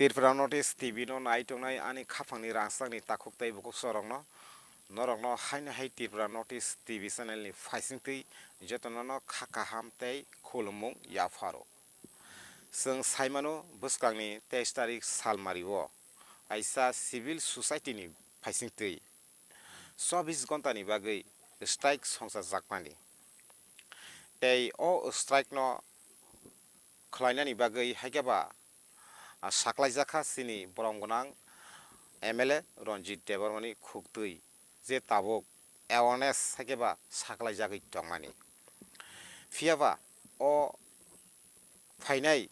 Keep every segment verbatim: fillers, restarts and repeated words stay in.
Tripura Notice T V no nai tongnai ani khapangni rangchakni takhuk tei bukhuk sorokno, norokno haino hai Tripura Notice T V channel ni phaisingtwi jotono no kha kaham tei khulumung yapharo. Chwng saimano, bwskangni teis tarik salmari o kaisa civil society ni phaisingtwi chobbish ghonta ni bagwi strike songchajakmani. Tei o strike no khwlainani bagwi haikhe ba, ah, saklaijakha chini borom gwnang M L A Ranjit Debbarmani khuktwi, je tabuk awareness haikhe ba saklaijagwi tongmani. Phiya ba o phainai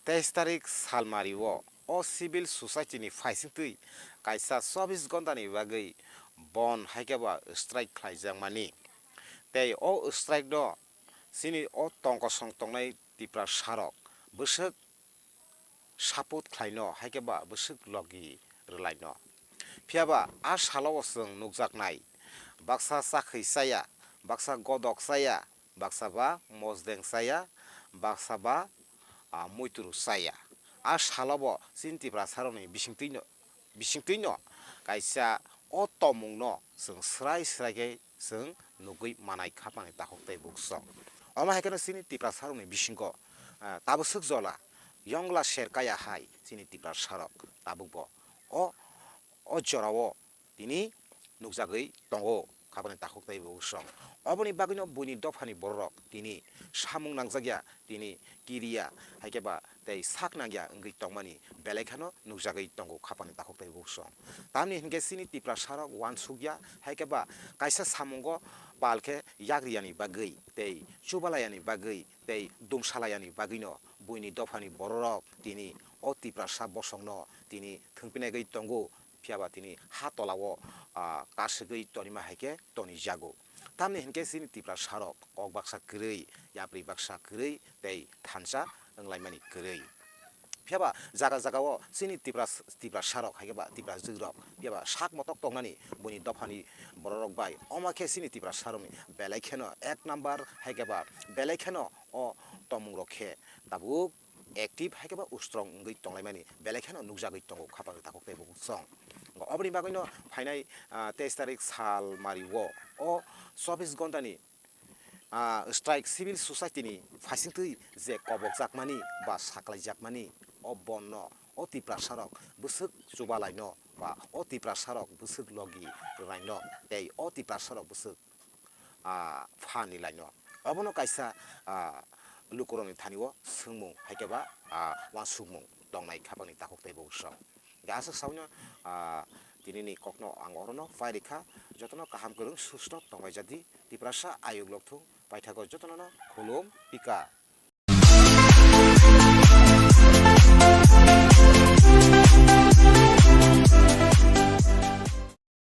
teis tarik salmari o, o civil society ni phaisingtwi kaisa chobbish ghonta ni bagwi bon haikhe ba strike khlaijakmani. Tei o strike no chini o tongkosong tongnai Tiprasarok bwswk support khlaino, haikhe ba bwswk logi rwlaino. Phiya ba a salo o chwng nukjaknai, baksa chakhwi chaya, baksa godok chaya, baksa ba mosdeng chaya, baksa ba, ah, muituru chaya. A salo bo chini Tiprasarokni bisingtwino, bisingtwino kaisa o tongmungno chwng swrai swrai khe chwng nugwi manai khapangni takhuk tei bukhuk song. Omo hai kheno chini Tiprasarokni bisingo, ah, tabuk swk jola yongla ser kaya hai chini Tiprasarok tabukbo o, o jorao tini nukjagwi tongo khapangni takhuk tei bukhuk song. Oboni bagwino buini dophani bororok tini samung nangjakya, tini kiriya, haikhe ba tei sak nangya wngwi tongmani belai kheno nukjagwi tongo khapangni takhuk tei bukhuk song. Tamni hinkhe chini Tiprasarok uansukya, haikhe ba kaisa samungo pal khe yagriyani bagwi tei chubalaiyani bagwi tei dungsalaiyani bagwino buini dophani bororok tini o Tiprasa bosongno tini thwngpinagwi tongo, phiya ba tini ha tolao, ah, kasugwi tonima hai khe tonijago. Tamni hinkhe chini Tiprasarok kok baksa kwrwi, yapri baksa kwrwi tei thansa wnglaimani kwrwi. Phiya ba jaga jagao chini Tipras-, Tiprasarok hai khe ba Tiprajwkrok phiya ba sak motok tongnani buini dophani bororok bai. Omo khe chini Tiprasarokni belai kheno ek number hai khe ba belai kheno o tongmungrok khe tabuk active hai khe ba strong wngwi tonglaimani belai kheno nukjagwi tongo khapangni takhuk tei bukhuk song. Oboni bagwino phainai, ah, teis tarik salmari o, o chobbish ghonta ni, ah, strike civil society ni phaisingtwi je kobokjakmani ba saklaijakmani o bon no o Tiprasarok bwswk chubalaino ba o Tiprasarok bwswk logi rwlaino tei o Tiprasarok bwswk ah, pha ni laino. Obono kaisa, ah, lukurokni thani o swngmung hai khe ba, ah, uansukmung tongnai khapangni takhuk tei bukhuk song. Hingkhe aswk sawino, ah, tinini kokno ang orono pai rikha, jotono kaham kwrwng susto tongbai jadi, Tiprasa ayuk lokthung paithago jotono no khulum pika.